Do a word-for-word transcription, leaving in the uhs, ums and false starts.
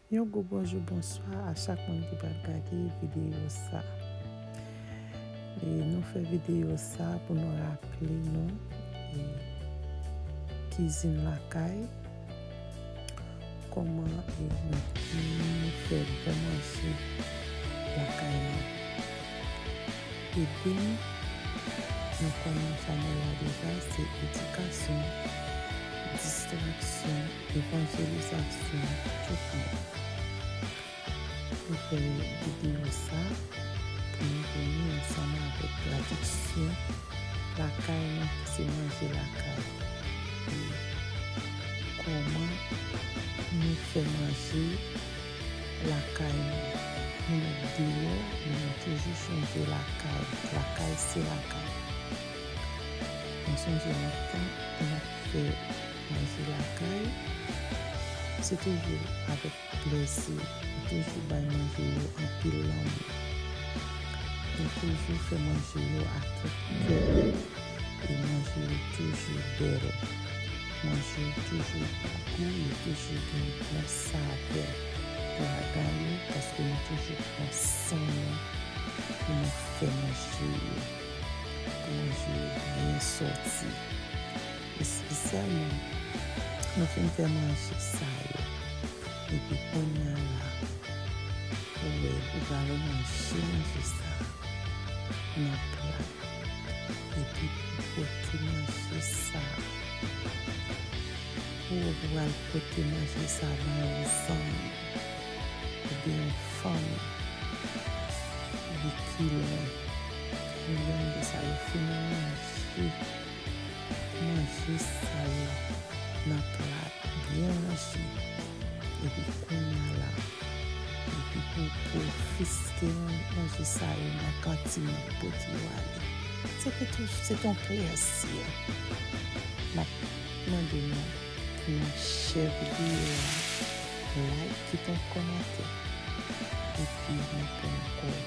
Yon gwo bonjou, bonswa a chak moun ki pral gade videyo sa. E nou fè videyo sa pou nou raple nou, e, kizin lakay, kòman, e, nou, nou fè bon manje lakay nou. Ede m, nou konnen chanèl la deja, se edikasyon, distraksyon, evanjelizasyon, tout moun. Nou fè videyo sa pou nou vini ansanm avèk tradiksyon lakay nou, ki se manje lakay. E kòman nou fè manje lakay nou. Nou mèt deyò, men nou toujou sonje lakay. Lakay se lakay. Mwen sonje lontan, lè n ap fè manje lakay, se toujou avèk plezi. Nou toujou bay manje yo anpil lanmou. Nou toujou fè manje yo ak tout kè. E manje yo toujou bèl. Manje yo toujou gou, yo toujou gen bon savè ladan yo, paske nou toujou pran san nou pou nou fè manje yo, pou manje yo byen sòti. Espesyalman, nou fin fè manje sa yo, epi kounye a la, ou wè, ou pral manje manje sa nan plat. Epi pou pote manje sa, pou ou pral pote manje sa bay yon zanmi oubyen yon fanmi ki lwen. Kounye a de sa, yo fin manje manje sa yo nan plat byen ranje. Epi kounye a la, epi pou, pou konfiske manje sa yo nan kantin nan, pote yo ale. Se te tou, se te yon plezi. M ap mande nou pou nou share videyo a, like, kite yon kòmantè. Epi nou pran ankò